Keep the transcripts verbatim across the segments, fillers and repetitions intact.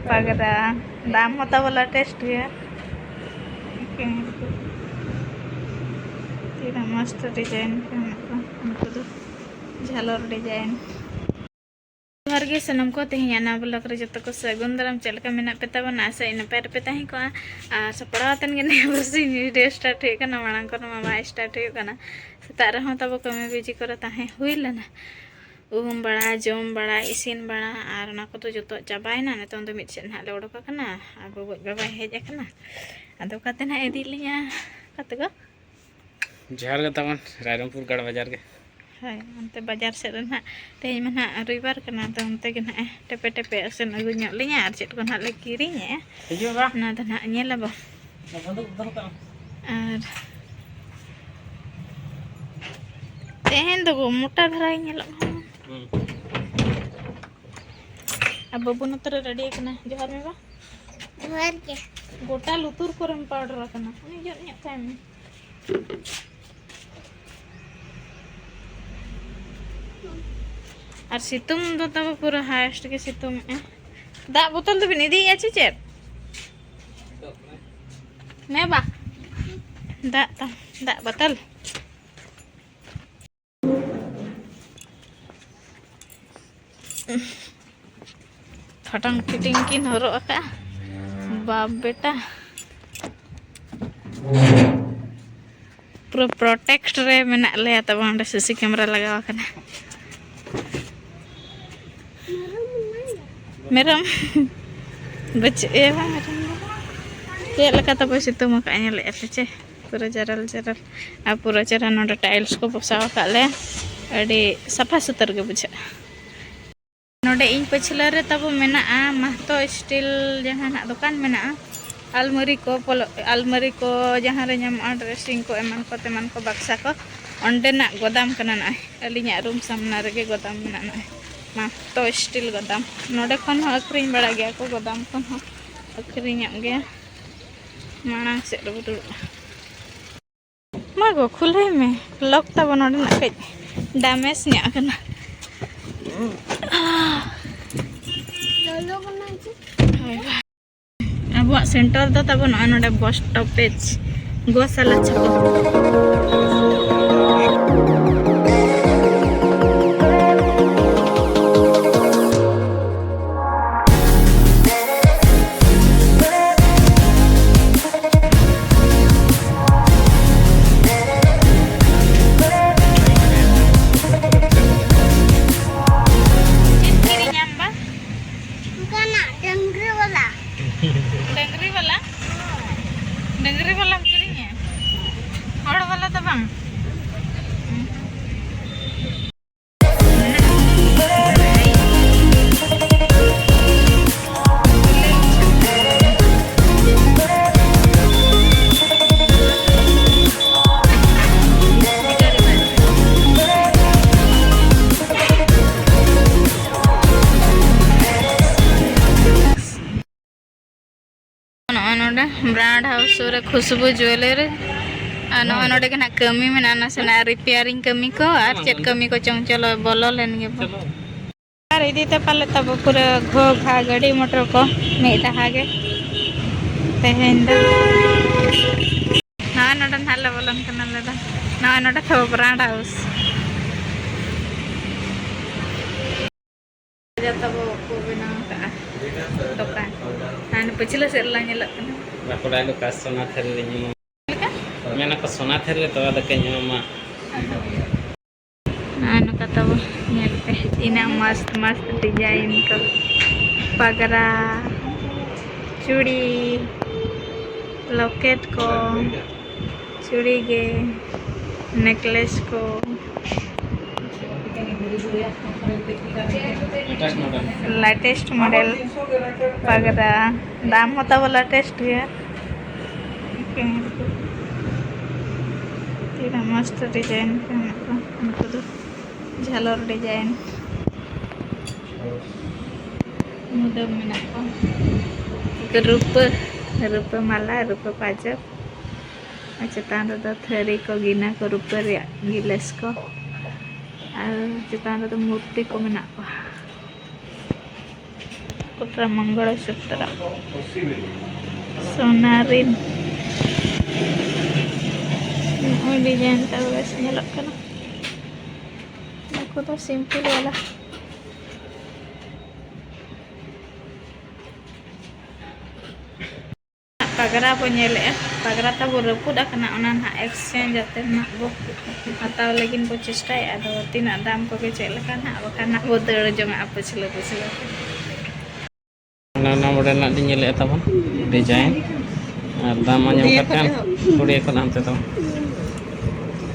ᱯᱟᱜᱽᱨᱟ, ᱫᱟᱢ ᱦᱚᱸ ᱛᱟᱵᱚ latest ᱜᱮᱭᱟ᱾ ᱛᱤᱱᱟᱹᱜ ᱢᱚᱥᱛ design ᱠᱚ ᱢᱮᱱᱟᱜ ᱠᱚᱣᱟ, ᱩᱱᱠᱩ ᱫᱚ ᱡᱷᱟᱞᱚᱨ design᱾ ᱡᱚᱦᱟᱨ ᱜᱮ ᱥᱟᱱᱟᱢ ᱠᱚ, ᱛᱮᱦᱮᱧᱟᱜ ᱱᱟᱣᱟ vlog ᱨᱮ ᱡᱚᱛᱚ ᱠᱚ ᱥᱟᱹᱜᱩᱱ ᱫᱟᱨᱟᱢ᱾ ᱪᱮᱫ ᱞᱮᱠᱟ ᱢᱮᱱᱟᱜ ᱯᱮ ᱛᱟᱵᱚᱱᱟ? ᱟᱥᱟᱭᱟᱹᱧ ᱱᱟᱯᱟᱭ ᱨᱮᱯᱮ ᱛᱟᱦᱮᱸ ᱠᱚᱜᱼᱟ᱾ ᱟᱨ ᱥᱟᱯᱲᱟᱣ ᱟᱛᱮᱱ ᱜᱮ ᱱᱤᱭᱟᱹ ᱵᱟᱨᱥᱤᱧ video start ᱦᱩᱭᱩᱜ ᱠᱟᱱᱟ, ᱢᱟᱲᱟᱝ ᱠᱷᱚᱱ ᱢᱟ ᱵᱟᱭ start ᱦᱩᱭᱩᱜ ᱠᱟᱱᱟ᱾ ᱥᱮᱛᱟᱜ ᱨᱮᱦᱚᱸ ᱛᱟᱵᱚ ᱠᱟᱹᱢᱤ busy ᱠᱚᱨᱮ ᱛᱟᱦᱮᱸ ᱦᱩᱭ ᱞᱮᱱᱟ, ᱩᱢ ᱵᱟᱲᱟ, ᱡᱚᱢ ᱵᱟᱲᱟ, ᱤᱥᱤᱱ ᱵᱟᱲᱟ, ᱟᱨ ᱚᱱᱟ ᱠᱚᱫᱚ ᱡᱚᱛᱚ ᱪᱟᱵᱟᱭᱮᱱᱟ᱾ ᱱᱤᱛᱚᱝ ᱫᱚ ᱢᱤᱫ ᱥᱮᱫ ᱱᱟᱦᱟᱜ ᱞᱮ ᱚᱰᱚᱠ ᱟᱠᱟᱱᱟ, ᱟᱵᱚ ᱜᱚᱡ ᱵᱟᱵᱟᱭ ᱦᱮᱡ ᱟᱠᱟᱱᱟ᱾ ᱟᱫᱚ ᱚᱠᱟᱛᱮ ᱱᱟᱦᱟᱜ ᱤᱫᱤᱭᱮᱫ ᱞᱤᱧᱟ, ᱚᱠᱟ ᱛᱮᱜᱚ? ᱡᱚᱦᱟᱨ ᱜᱮ ᱛᱟᱵᱚᱱ, ᱨᱟᱭᱨᱚᱝᱯᱩᱨ ᱜᱟᱲ ᱵᱟᱡᱟᱨ ᱜᱮ᱾ ᱦᱳᱭ, ᱚᱱᱛᱮ ᱵᱟᱡᱟᱨ ᱥᱮᱫ ᱨᱮ ᱱᱟᱦᱟᱜ, ᱛᱮᱦᱮᱧ ᱢᱟ ᱱᱟᱦᱟᱜ ᱨᱚᱵᱤᱵᱟᱨ ᱠᱟᱱᱟ, ᱟᱫᱚ ᱚᱱᱛᱮ ᱜᱮ ᱱᱟᱦᱟᱜ ᱴᱮᱯᱮ ᱴᱮᱯᱮ ᱟᱥᱮᱱ ᱟᱹᱜᱩ ᱧᱚᱜ ᱞᱤᱧᱟ, ᱟᱨ ᱪᱮᱫ ᱠᱚ ᱱᱟᱦᱟᱜ ᱞᱮ ᱠᱤᱨᱤᱧᱮᱜᱼᱟ, ᱦᱤᱡᱩᱜ ᱢᱮ ᱵᱟ᱾ ᱚᱱᱟ ᱫᱚ ᱱᱟᱦᱟᱜ ᱧᱮᱞ ᱟᱵᱚ᱾ ᱵᱚᱱᱫᱩᱠ ᱫᱚᱦᱚ ᱠᱟᱜ ᱢᱮ᱾ ᱟᱨ ᱛᱮᱦᱮᱧ ᱫᱚ ᱢᱚᱴᱟ ᱫᱷᱟᱨᱟ ᱜᱮ ᱧᱮᱞᱚᱜ ᱠᱟᱱᱟ᱾ ᱦᱩᱸ᱾ ᱟᱨ ᱵᱟᱹᱵᱩ ᱱᱚᱛᱮ ᱨᱮ ready ᱟᱠᱟᱱᱟ᱾ ᱡᱚᱦᱟᱨ ᱢᱮ ᱵᱟ᱾ ᱡᱚᱦᱟᱨ ᱜᱮ᱾ ᱜᱚᱴᱟ ᱞᱩᱛᱩᱨ ᱠᱚᱨᱮᱢ powder ᱟᱠᱟᱱᱟ᱾ ᱩᱱᱤ ᱡᱚᱜ ᱧᱚᱜ ᱠᱟᱭ ᱢᱮ᱾ ᱟᱨ ᱥᱤᱛᱩᱝ ᱫᱚ ᱛᱟᱵᱚ ᱯᱩᱨᱟᱹ highest ᱜᱮ ᱥᱤᱛᱩᱝ ᱮᱜᱼᱟ᱾ ᱫᱟᱜ ᱵᱳᱛᱚᱞ ᱫᱚᱵᱤᱱ ᱤᱫᱤᱭᱮᱜᱼᱟ ᱪᱮ ᱪᱮᱫ? ᱱᱮ ᱵᱟ, ᱫᱟᱜ ᱛᱟᱢ, ᱫᱟᱜ ᱵᱳᱛᱚᱞ᱾ ᱯᱷᱟᱴᱟᱝ ᱯᱷᱤᱴᱤᱝ ᱠᱤᱱ ᱦᱚᱨᱚᱜ ᱟᱠᱟᱫᱼᱟ, ᱵᱟᱯ ᱵᱮᱴᱟ᱾ ᱯᱩᱨᱟᱹ protect ᱨᱮ ᱢᱮᱱᱟᱜ ᱞᱮᱭᱟ ᱛᱟᱵᱚᱱ, ᱚᱸᱰᱮ CC camera ᱞᱟᱜᱟᱣ ᱟᱠᱟᱱᱟ᱾ ᱢᱮᱨᱚᱢ ᱵᱟᱹᱪᱩᱜ ᱮᱭᱟ ᱵᱟᱝ ᱢᱮᱨᱚᱢ ᱫᱚ᱾ ᱪᱮᱫ ᱞᱮᱠᱟ ᱛᱟᱵᱚ ᱥᱤᱛᱩᱝ ᱟᱠᱟᱫᱼᱟ, ᱧᱮᱞᱮᱫᱼᱟ ᱯᱮ ᱪᱮ? ᱯᱩᱨᱟᱹ ᱡᱟᱨᱟᱞ ᱡᱟᱨᱟᱞ᱾ ᱟᱨ ᱯᱩᱨᱟᱹ ᱪᱮᱦᱨᱟ ᱱᱚᱰᱮ tiles ᱠᱚ ᱵᱚᱥᱟᱣ ᱟᱠᱟᱫ ᱞᱮ, ᱟᱹᱰᱤ ᱥᱟᱯᱷᱟ ᱥᱩᱛᱟᱹᱨ ᱜᱮ ᱵᱩᱡᱷᱟᱹᱜᱼᱟ᱾ ᱱᱚᱰᱮ ᱤᱧ ᱯᱟᱹᱪᱷᱞᱟᱹ ᱨᱮ ᱛᱟᱵᱚ ᱢᱮᱱᱟᱜᱼᱟ ᱢᱟᱦᱛᱚ steel ᱡᱟᱦᱟᱸ ᱱᱟᱜ ᱫᱚᱠᱟᱱ ᱢᱮᱱᱟᱜᱼᱟ, ᱟᱞᱢᱟᱨᱤ ᱠᱚ, ᱯᱚᱞᱚ-, ᱟᱞᱢᱟᱨᱤ ᱠᱚ ᱡᱟᱦᱟᱸ ᱨᱮ ᱧᱟᱢᱚᱜᱼᱟ, dressing ᱠᱚ, ᱮᱢᱟᱱ ᱠᱚ ᱛᱮᱢᱟᱱ ᱠᱚ, ᱵᱟᱠᱥᱟ ᱠᱚ, ᱚᱸᱰᱮᱱᱟᱜ ᱜᱚᱫᱟᱢ ᱠᱟᱱᱟ ᱱᱚᱜᱼᱚᱭ᱾ ᱟᱹᱞᱤᱧᱟᱜ room ᱥᱟᱢᱱᱟ ᱨᱮᱜᱮ ᱜᱚᱫᱟᱢ ᱢᱮᱱᱟᱜᱼᱟ ᱱᱚᱜᱼᱚᱭ, ᱢᱟᱦᱛᱚ steel ᱜᱚᱫᱟᱢ᱾ ᱱᱚᱰᱮ ᱠᱷᱚᱱ ᱦᱚᱸ ᱟᱹᱠᱷᱨᱤᱧ ᱵᱟᱲᱟᱜ ᱜᱮᱭᱟ ᱠᱚ, ᱜᱚᱫᱟᱢ ᱠᱷᱚᱱ ᱦᱚᱸ ᱟᱹᱠᱷᱨᱤᱧᱚᱜ ᱜᱮᱭᱟ᱾ ᱢᱟᱲᱟᱝ ᱥᱮᱫ ᱨᱮᱵᱚ ᱫᱩᱲᱩᱵᱼᱟ᱾ ᱢᱟ ᱜᱳ, ᱠᱷᱩᱞᱟᱹᱭ ᱢᱮ᱾ Lock ᱛᱟᱵᱚ ᱱᱚᱰᱮᱱᱟᱜ ᱠᱟᱹᱡ damage ᱧᱚᱜ ᱟᱠᱟᱱᱟ᱾ ᱞᱚᱞᱚ ᱠᱟᱱᱟ ᱡᱮ᱾ ᱟᱵᱚᱣᱟᱜ ᱥᱮᱱᱴᱟᱨ ᱫᱚ ᱛᱟᱵᱚ ᱱᱚᱜᱼᱚᱭ ᱱᱚᱰᱮ ᱵᱚᱥ ᱥᱴᱚᱯᱮᱡᱽ, ᱜᱳᱥᱟᱞᱟ ᱪᱷᱚᱠ᱾ ᱪᱮᱫ ᱠᱤᱨᱤᱧᱟᱢ ᱵᱟ? ᱚᱱᱠᱟᱱᱟᱜ ᱰᱟᱹᱝᱨᱤ ᱵᱟᱞᱟ᱾ ᱰᱟᱹᱝᱨᱤ ᱵᱟᱞᱟ? ᱰᱟᱹᱝᱨᱤ ᱵᱟᱞᱟᱢ ᱠᱤᱨᱤᱧᱟ? ᱦᱚᱲ ᱵᱟᱞᱟ ᱫᱚ ᱵᱟᱝ? ᱱᱚᱜᱼᱚᱭ ᱱᱚᱰᱮ ᱵᱨᱟᱱᱰ ᱦᱟᱣᱩᱥ ᱥᱩᱨ ᱨᱮ ᱠᱷᱩᱥᱵᱩ ᱡᱩᱭᱮᱞᱟᱨᱤ᱾ ᱟᱨ ᱱᱚᱜᱼᱚᱭ ᱱᱚᱰᱮ ᱜᱮ ᱱᱟᱜ ᱠᱟᱹᱢᱤ ᱢᱮᱱᱟᱜᱼᱟ, ᱱᱟᱥᱮᱱᱟᱜ ᱨᱤᱯᱮᱭᱟᱨᱤᱝ ᱠᱟᱹᱢᱤ ᱠᱚ ᱟᱨ ᱪᱮᱫ ᱠᱟᱹᱢᱤ ᱠᱚᱪᱚᱝ᱾ ᱪᱚᱞᱚ ᱵᱚᱞᱚ ᱞᱮᱱ ᱜᱮᱵᱚᱱ᱾ ᱟᱨ ᱤᱫᱤ ᱛᱮ ᱯᱟᱞᱮ ᱛᱟᱵᱚ ᱯᱩᱨᱟᱹ ᱜᱷᱚ ᱜᱷᱟ ᱜᱟᱹᱰᱤ ᱢᱚᱴᱚᱨ ᱠᱚ ᱢᱤᱫ ᱰᱟᱦᱟ ᱜᱮ ᱛᱮᱦᱮᱧ ᱫᱚ᱾ ᱱᱚᱜᱼᱚᱭ ᱱᱚᱰᱮ ᱱᱟᱦᱟᱜ ᱞᱮ ᱵᱚᱞᱚᱱ ᱠᱟᱱᱟ ᱟᱞᱮ ᱫᱚ᱾ ᱱᱚᱜᱼᱚᱭ ᱱᱚᱰᱮ ᱛᱟᱵᱚ ᱵᱨᱟᱱᱰ ᱦᱟᱣᱩᱥ᱾ ᱡᱚᱛᱚ ᱠᱚ ᱵᱮᱱᱟᱣ ᱠᱟᱜᱼᱟ ᱫᱚᱠᱟᱱ᱾ ᱟᱨ ᱯᱟᱹᱪᱷᱞᱟᱹ ᱥᱮᱫ ᱨᱮᱞᱟᱝ ᱧᱮᱞᱚᱜ ᱠᱟᱱᱟ᱾ ᱵᱟᱠᱚ ᱰᱟᱭᱞᱚᱜ ᱠᱟ ᱥᱳᱱᱟ ᱛᱷᱟᱹᱨᱤ ᱨᱮ ᱧᱩᱢ᱾ ᱪᱮᱫ ᱞᱮᱠᱟ? ᱢᱮᱱᱟ ᱠᱚ ᱥᱳᱱᱟ ᱛᱷᱟᱹᱨᱤ ᱨᱮ ᱛᱚᱣᱟ ᱫᱟᱠᱟᱧ ᱧᱩᱢᱟ᱾ ᱱᱚᱜᱼᱚᱭ ᱱᱚᱝᱠᱟ ᱛᱟᱵᱚ ᱧᱮᱞ ᱯᱮ, ᱛᱤᱱᱟᱹᱜ ᱢᱚᱥᱛ ᱢᱚᱥᱛ ᱰᱤᱡᱟᱭᱤᱱ ᱠᱚ, ᱯᱟᱜᱽᱨᱟ, ᱪᱩᱲᱤ, ᱞᱚᱠᱮᱴ ᱠᱚ, ᱪᱩᱲᱤ ᱜᱮ, ᱱᱮᱠᱞᱮᱥ ᱠᱚ, ᱞᱮᱴᱮᱥᱴ ᱢᱚᱰᱮᱞ᱾ ᱞᱮᱴᱮᱥᱴ ᱢᱚᱰᱮᱞ ᱯᱟᱜᱽᱨᱟ, ᱫᱟᱢ ᱦᱚᱸ ᱛᱟᱵᱚ ᱞᱮᱴᱮᱥᱴ ᱜᱮᱭᱟ᱾ ᱛᱤᱱᱟᱹᱜ ᱢᱚᱥᱛ ᱰᱤᱡᱟᱭᱤᱱ ᱠᱚ ᱢᱮᱱᱟᱜ ᱠᱚᱣᱟ, ᱩᱱᱠᱩ ᱫᱚ ᱡᱷᱟᱞᱚᱨ ᱰᱤᱡᱟᱭᱤᱱ᱾ ᱢᱩᱫᱟᱹᱢ ᱢᱮᱱᱟᱜ ᱠᱚᱣᱟ᱾ ᱨᱩᱯᱟᱹ, ᱨᱩᱯᱟᱹ ᱢᱟᱞᱟ, ᱨᱩᱯᱟᱹ ᱯᱟᱡᱚᱠ᱾ ᱟᱨ ᱪᱮᱛᱟᱱ ᱨᱮᱫᱚ ᱛᱷᱟᱹᱨᱤ ᱠᱚ, ᱜᱤᱱᱟᱹ ᱠᱚ, ᱨᱩᱯᱟᱹ ᱨᱮᱭᱟᱜ ᱜᱤᱞᱟᱹᱥ ᱠᱚ᱾ ᱟᱨ ᱪᱮᱛᱟᱱ ᱨᱮᱫᱚ ᱢᱩᱨᱛᱤ ᱠᱚ ᱢᱮᱱᱟᱜ ᱠᱚᱣᱟ᱾ ᱯᱩᱛᱨᱟ ᱢᱚᱝᱜᱚᱞ ᱥᱩᱛᱨᱟ ᱥᱳᱱᱟ ᱨᱤᱱ ᱱᱚᱜᱼᱚᱭ ᱰᱤᱡᱟᱭᱤᱱ ᱛᱟᱠᱚ ᱵᱮᱥ ᱧᱮᱞᱚᱜ ᱠᱟᱱᱟ᱾ ᱱᱩᱠᱩ ᱫᱚ ᱥᱤᱢᱯᱤᱞ ᱵᱟᱞᱟ᱾ ᱯᱟᱜᱽᱨᱟ ᱵᱚ ᱧᱮᱞᱮᱜᱼᱟ᱾ ᱯᱟᱜᱽᱨᱟ ᱛᱟᱵᱚ ᱨᱟᱹᱯᱩᱫ ᱟᱠᱟᱱᱟ, ᱚᱱᱟ ᱱᱟᱦᱟᱜ exchange ᱟᱛᱮ ᱱᱟᱦᱟᱜ ᱵᱚ ᱦᱟᱛᱟᱣ ᱞᱟᱹᱜᱤᱫ ᱵᱚ ᱪᱮᱥᱴᱟᱭᱟ᱾ ᱟᱫᱚ ᱛᱤᱱᱟᱹᱜ ᱫᱟᱢ ᱠᱚᱜᱮ ᱪᱮᱫ ᱞᱮᱠᱟ ᱱᱟᱦᱟᱜ, ᱵᱟᱠᱷᱟᱱ ᱱᱟᱦᱟᱜ ᱵᱚ ᱫᱟᱹᱲ ᱡᱚᱝᱟᱜᱼᱟ ᱯᱟᱹᱪᱷᱞᱟᱹ ᱯᱟᱹᱪᱷᱞᱟᱹ ᱛᱮ᱾ ᱚᱱᱟ, ᱚᱱᱟ model ᱨᱮᱱᱟᱜ ᱞᱤᱧ ᱧᱮᱞᱮᱫᱼᱟ ᱛᱟᱵᱚᱱ design᱾ ᱟᱨ ᱫᱟᱢ ᱟᱸᱡᱚᱢ ᱠᱟᱛᱮ ᱠᱩᱲᱤ ᱠᱷᱚᱱ ᱦᱟᱱᱛᱮ ᱛᱟᱵᱚᱱ᱾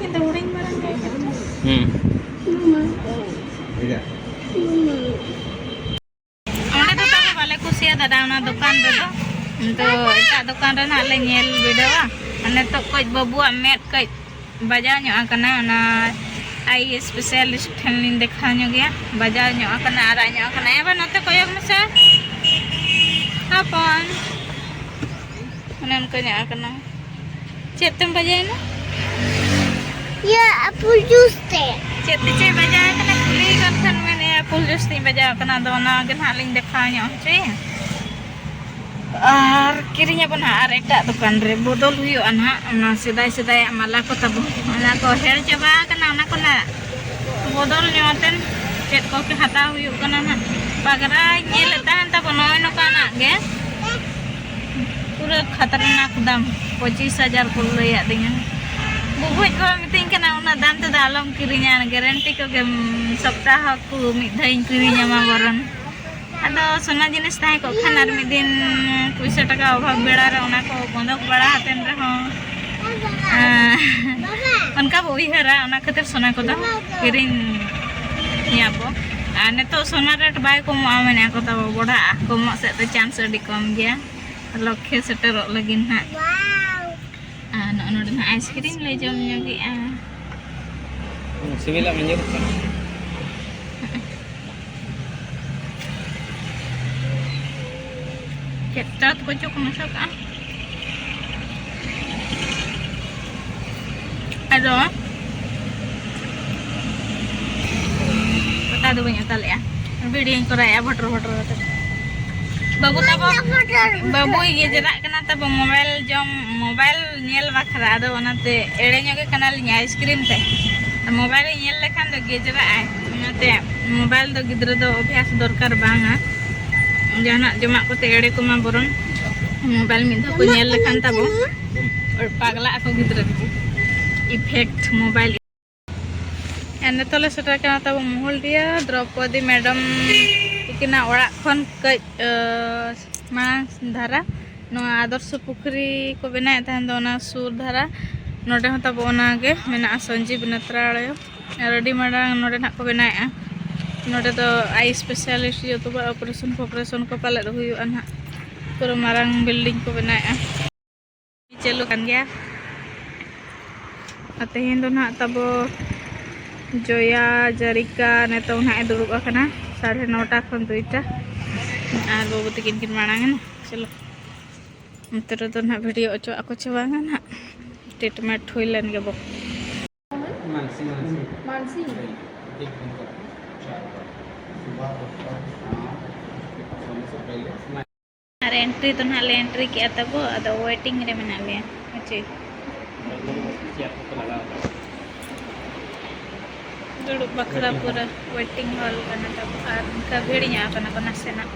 ᱤᱧ ᱫᱚ ᱦᱩᱰᱤᱧ ᱢᱟᱨᱟᱝ ᱜᱮ ᱠᱟᱱᱟ᱾ ᱦᱩᱸ᱾ ᱚᱸᱰᱮ ᱫᱚ ᱛᱟᱵᱚ ᱵᱟᱞᱮ ᱠᱩᱥᱤᱭᱟᱫᱟ ᱚᱱᱟ ᱫᱚᱠᱟᱱ ᱨᱮᱫᱚ᱾ ᱛᱚ ᱮᱴᱟᱜ ᱫᱚᱠᱟᱱ ᱨᱮ ᱱᱟᱦᱟᱜ ᱞᱮ ᱧᱮᱞ ᱵᱤᱰᱟᱹᱣᱟ᱾ ᱟᱨ ᱱᱤᱛᱚᱜ ᱠᱟᱹᱡ ᱵᱟᱹᱵᱩᱣᱟᱜ ᱢᱮᱫ ᱠᱟᱹᱡ ᱵᱟᱡᱟᱣ ᱧᱚᱜ ᱟᱠᱟᱱᱟ, ᱚᱱᱟ eye specialist ᱴᱷᱮᱱ ᱞᱤᱧ ᱫᱮᱠᱷᱟᱣ ᱧᱚᱜᱮᱭᱟ᱾ ᱵᱟᱡᱟᱣ ᱧᱚᱜ ᱟᱠᱟᱱᱟ, ᱟᱨᱟᱜ ᱧᱚᱜ ᱟᱠᱟᱱᱟ᱾ ᱮ ᱵᱟ, ᱱᱚᱛᱮ ᱠᱚᱭᱚᱜ ᱢᱮᱥᱮ ᱦᱚᱯᱚᱱ, ᱚᱱᱮ ᱚᱱᱠᱟ ᱧᱚᱜ ᱟᱠᱟᱱᱟ᱾ ᱪᱮᱫ ᱛᱮᱢ ᱵᱟᱡᱟᱣᱮᱱᱟ? ᱤᱭᱟᱹ, apple juice ᱛᱮ᱾ ᱪᱮᱫ ᱛᱮ ᱪᱮᱫ ᱵᱟᱡᱟᱣ ᱟᱠᱟᱱᱟ? ᱠᱩᱞᱤ ᱠᱟᱱ ᱠᱷᱟᱱ ᱢᱮᱱᱮᱫᱼᱟ apple juice ᱛᱮᱧ ᱵᱟᱡᱟᱣ ᱟᱠᱟᱱᱟ᱾ ᱟᱫᱚ ᱚᱱᱟ ᱜᱮ ᱱᱟᱦᱟᱜ ᱞᱤᱧ ᱫᱮᱠᱷᱟᱣ ᱧᱚᱜ ᱦᱚᱪᱚᱭᱟ᱾ ᱟᱨ ᱠᱤᱨᱤᱧ ᱟᱵᱚᱱ ᱦᱟᱸᱜ ᱟᱨ ᱮᱴᱟᱜ ᱫᱚᱠᱟᱱ ᱨᱮ ᱵᱚᱫᱚᱞ ᱦᱩᱭᱩᱜᱼᱟ ᱱᱟᱦᱟᱜ᱾ ᱚᱱᱟ ᱥᱮᱫᱟᱭ ᱥᱮᱫᱟᱭᱟᱜ ᱢᱟᱞᱟ ᱠᱚ ᱛᱟᱵᱚ, ᱚᱱᱟ ᱠᱚ ᱦᱮᱲ ᱪᱟᱵᱟ ᱟᱠᱟᱱᱟ, ᱚᱱᱟ ᱠᱚ ᱱᱟᱜ ᱵᱚᱫᱚᱞ ᱧᱚᱜ ᱟᱛᱮᱱ ᱪᱮᱫ ᱠᱚ ᱦᱟᱛᱟᱣ ᱦᱩᱭᱩᱜ ᱠᱟᱱᱟ ᱱᱟᱜ᱾ ᱯᱟᱜᱽᱨᱟᱧ ᱧᱮᱞᱮᱫ ᱛᱟᱦᱮᱱ ᱛᱟᱵᱚ ᱱᱚᱜᱼᱚᱭ ᱱᱚᱝᱠᱟᱱᱟᱜ ᱜᱮ, ᱯᱩᱨᱟᱹ ᱠᱷᱟᱛᱟᱨᱱᱟᱠ ᱫᱟᱢ, ᱯᱚᱸᱪᱤᱥ ᱦᱟᱡᱟᱨ ᱠᱚ ᱞᱟᱹᱭᱟᱫ ᱫᱤᱧᱟ᱾ ᱵᱩᱵᱩᱡ ᱠᱚ ᱢᱤᱛᱟᱹᱧ ᱠᱟᱱᱟ, "ᱩᱱᱟᱹᱜ ᱫᱟᱢ ᱛᱮᱫᱚ ᱟᱞᱚᱢ ᱠᱤᱨᱤᱧᱟ, guarantee ᱠᱚᱜᱮ ᱥᱚᱯᱛᱟᱦᱚ ᱠᱚ ᱢᱤᱫ ᱫᱷᱟᱣ ᱤᱧ ᱠᱤᱨᱤᱧᱟᱢᱟ ᱵᱚᱨᱚᱱ᱾" ᱟᱫᱚ ᱥᱚᱱᱟ ᱡᱤᱱᱤᱥ ᱛᱟᱦᱮᱸ ᱠᱚᱜ ᱠᱷᱟᱱ ᱟᱨ ᱢᱤᱫ ᱫᱤᱱ ᱯᱩᱭᱥᱟᱹ ᱴᱟᱠᱟ ᱚᱵᱷᱟᱵᱽ ᱵᱮᱲᱟ ᱨᱮ ᱚᱱᱟ ᱠᱚ ᱵᱚᱱᱫᱚᱠ ᱵᱟᱲᱟ ᱦᱟᱛᱮᱱ ᱨᱮᱦᱚᱸ, ᱟᱸ, ᱚᱱᱠᱟ ᱵᱚ ᱩᱭᱦᱟᱹᱨᱟ, ᱚᱱᱟ ᱠᱷᱟᱹᱛᱤᱨ ᱥᱚᱱᱟ ᱠᱚᱫᱚ ᱠᱤᱨᱤᱧ ᱮᱭᱟ ᱵᱚ᱾ ᱟᱨ ᱱᱤᱛᱚᱜ ᱥᱚᱱᱟ rate ᱵᱟᱭ ᱠᱚᱢᱚᱜᱼᱟ, ᱢᱮᱱᱮᱫᱼᱟ ᱠᱚ ᱛᱟᱵᱚ ᱵᱚᱲᱦᱟᱜᱼᱟ, ᱠᱚᱢᱚᱜ ᱥᱮᱫ ᱫᱚ chance ᱟᱹᱰᱤ ᱠᱚᱢ ᱜᱮᱭᱟ, ᱞᱚᱠᱠᱷᱮ ᱥᱮᱴᱮᱨᱚᱜ ᱞᱟᱹᱜᱤᱫ ᱱᱟᱦᱟᱜ᱾ ᱟᱨ ᱱᱚᱜᱼᱚ ᱱᱚᱰᱮ ᱱᱟᱦᱟᱜ ice cream ᱞᱮ ᱡᱚᱢ ᱧᱚᱜᱮᱜᱼᱟ᱾ ᱥᱤᱵᱤᱞᱟᱜ ᱢᱮ ᱧᱩᱨᱩᱜ ᱠᱟᱱᱟ᱾ ᱪᱮᱫ ᱪᱚᱴ ᱠᱚᱪᱚ ᱠᱚ ᱢᱮᱥᱟ ᱠᱟᱜᱼᱟ᱾ ᱟᱫᱚ ᱚᱛᱟ ᱫᱚ ᱵᱟᱹᱧ ᱚᱛᱟ ᱞᱮᱜᱼᱟ, video ᱧ ᱠᱚᱨᱟᱣᱮᱜᱼᱟ ᱵᱷᱚᱴᱨᱚ ᱵᱷᱚᱴᱨᱚ ᱠᱟᱛᱮ᱾ ᱵᱟᱹᱵᱩ ᱛᱟᱵᱚ, ᱵᱟᱹᱵᱩᱭ ᱜᱮᱡᱮᱨᱟᱜ ᱠᱟᱱᱟ ᱛᱟᱵᱚ ᱢᱳᱵᱟᱭᱤᱞ ᱡᱚᱢ, ᱢᱳᱵᱟᱭᱤᱞ ᱧᱮᱞ ᱵᱟᱠᱷᱨᱟ᱾ ᱟᱫᱚ ᱚᱱᱟᱛᱮ ᱮᱲᱮ ᱧᱚᱜ ᱜᱮ ᱠᱟᱱᱟᱞᱤᱧ ᱟᱭᱤᱥᱠᱨᱤᱢ ᱛᱮ᱾ ᱢᱳᱵᱟᱭᱤᱞ ᱧᱮᱞ ᱞᱮᱠᱷᱟᱱ ᱫᱚ ᱜᱮᱡᱮᱨᱟᱜ ᱟᱭ, ᱚᱱᱟᱛᱮ ᱢᱳᱵᱟᱭᱤᱞ ᱫᱚ ᱜᱤᱫᱽᱨᱟᱹ ᱫᱚ ᱚᱵᱷᱭᱟᱥ ᱫᱚᱨᱠᱟᱨ ᱵᱟᱝᱟ᱾ ᱡᱟᱦᱟᱱᱟᱜ ᱡᱚᱢᱟᱜ ᱠᱚᱛᱮ ᱮᱲᱮ ᱠᱚᱢᱟ ᱵᱚᱨᱚᱝ ᱢᱳᱵᱟᱭᱤᱞ ᱢᱤᱫ ᱫᱷᱟᱣ ᱠᱚ ᱧᱮᱞ ᱞᱮᱠᱷᱟᱱ ᱛᱟᱵᱚ ᱯᱟᱜᱽᱞᱟᱜ ᱟᱠᱚ ᱜᱤᱫᱽᱨᱟᱹ ᱠᱚ, ᱤᱯᱷᱮᱠᱴ ᱢᱳᱵᱟᱭᱤᱞ᱾ ᱟᱨ ᱱᱤᱛᱚᱜ ᱞᱮ ᱥᱮᱴᱮᱨ ᱠᱟᱱᱟ ᱛᱟᱵᱚ ᱢᱚᱦᱩᱞᱰᱤᱦᱟ ᱫᱨᱚᱯᱚᱫᱤ ᱢᱮᱰᱟᱢ ᱛᱤᱠᱤᱱᱟᱜ ᱚᱲᱟᱜ ᱠᱷᱚᱱ ᱠᱟᱹᱡ, ᱟᱹ, ᱢᱟᱲᱟᱝ ᱫᱷᱟᱨᱟ᱾ ᱱᱚᱣᱟ ᱟᱫᱚᱨᱥᱚ ᱯᱩᱠᱷᱨᱤ ᱠᱚ ᱵᱮᱱᱟᱣᱮᱫ ᱛᱟᱦᱮᱱ ᱫᱚ, ᱚᱱᱟ ᱥᱩᱨ ᱫᱷᱟᱨᱟ᱾ ᱱᱚᱰᱮ ᱦᱚᱸ ᱛᱟᱵᱚ ᱚᱱᱟᱜᱮ ᱢᱮᱱᱟᱜᱼᱟ, ᱥᱚᱧᱡᱤᱵ ᱱᱮᱛᱨᱟᱞᱚᱭᱚ᱾ ᱟᱨ ᱟᱹᱰᱤ ᱢᱟᱨᱟᱝ ᱱᱚᱰᱮ ᱱᱟᱦᱟᱜ ᱠᱚ ᱵᱮᱱᱟᱣᱮᱫᱼᱟ᱾ ᱱᱚᱰᱮ ᱫᱚ ᱟᱭ ᱥᱯᱮᱥᱟᱞᱤᱥᱴ ᱡᱚᱛᱚᱣᱟᱜ ᱚᱯᱟᱨᱮᱥᱚᱱ ᱯᱷᱚᱯᱟᱨᱮᱥᱚᱱ ᱠᱚ ᱯᱟᱞᱮᱫ ᱦᱩᱭᱩᱜᱼᱟ ᱱᱟᱦᱟᱜ᱾ ᱯᱩᱨᱟᱹ ᱢᱟᱨᱟᱝ ᱵᱤᱞᱰᱤᱝ ᱠᱚ ᱵᱮᱱᱟᱣᱮᱫᱼᱟ᱾ ᱪᱟᱹᱞᱩ ᱠᱟᱱ ᱜᱮᱭᱟ᱾ ᱟᱨ ᱛᱮᱦᱮᱧ ᱫᱚ ᱱᱟᱦᱟᱜ ᱛᱟᱵᱚ ᱡᱚᱭᱟ ᱡᱟᱨᱤᱠᱟ ᱱᱤᱛᱚᱝ ᱱᱟᱦᱟᱜ ᱮ ᱫᱩᱲᱩᱵ ᱟᱠᱟᱱᱟ ᱥᱟᱲᱮ ᱱᱚᱴᱟ ᱠᱷᱚᱱ ᱫᱩᱭᱴᱟ᱾ ᱟᱨ ᱵᱟᱹᱵᱩ ᱛᱟᱹᱠᱤᱱ ᱠᱤᱱ ᱢᱟᱲᱟᱝ ᱮᱱᱟ᱾ ᱪᱚᱞᱚ, ᱚᱱᱛᱮ ᱨᱮᱫᱚ ᱱᱟᱦᱟᱜ ᱵᱷᱤᱰᱤᱭᱳ ᱚᱪᱚᱣᱟᱜ ᱠᱚ ᱪᱮ ᱵᱟᱝᱟ ᱱᱟᱦᱟᱜ, ᱴᱨᱤᱴᱢᱮᱱᱴ ᱦᱩᱭ ᱞᱮᱱ ᱜᱮᱵᱚ᱾ मानसी, मानसी। मानसी। एक दिन का चार बार। सुबह, दोपहर, शाम, सोने से पहले। ᱟᱨ ᱮᱱᱴᱨᱤ ᱫᱚ ᱱᱟᱦᱟᱜ ᱞᱮ ᱮᱱᱴᱨᱤ ᱠᱮᱜᱼᱟ ᱛᱟᱵᱚ, ᱟᱫᱚ ᱣᱮᱴᱤᱝ ᱨᱮ ᱢᱮᱱᱟᱜ ᱞᱮᱭᱟ᱾ ᱦᱮᱸᱪᱮ? ᱫᱩᱲᱩᱵ ᱵᱟᱠᱷᱨᱟ ᱯᱩᱨᱟᱹ ᱣᱮᱴᱤᱝ ᱦᱚᱞ ᱠᱟᱱᱟ ᱛᱟᱵᱚ, ᱟᱨ ᱚᱱᱠᱟ ᱵᱷᱤᱲ ᱧᱚᱜ ᱟᱠᱟᱱᱟ ᱠᱚ ᱱᱟᱥᱮᱱᱟᱜ,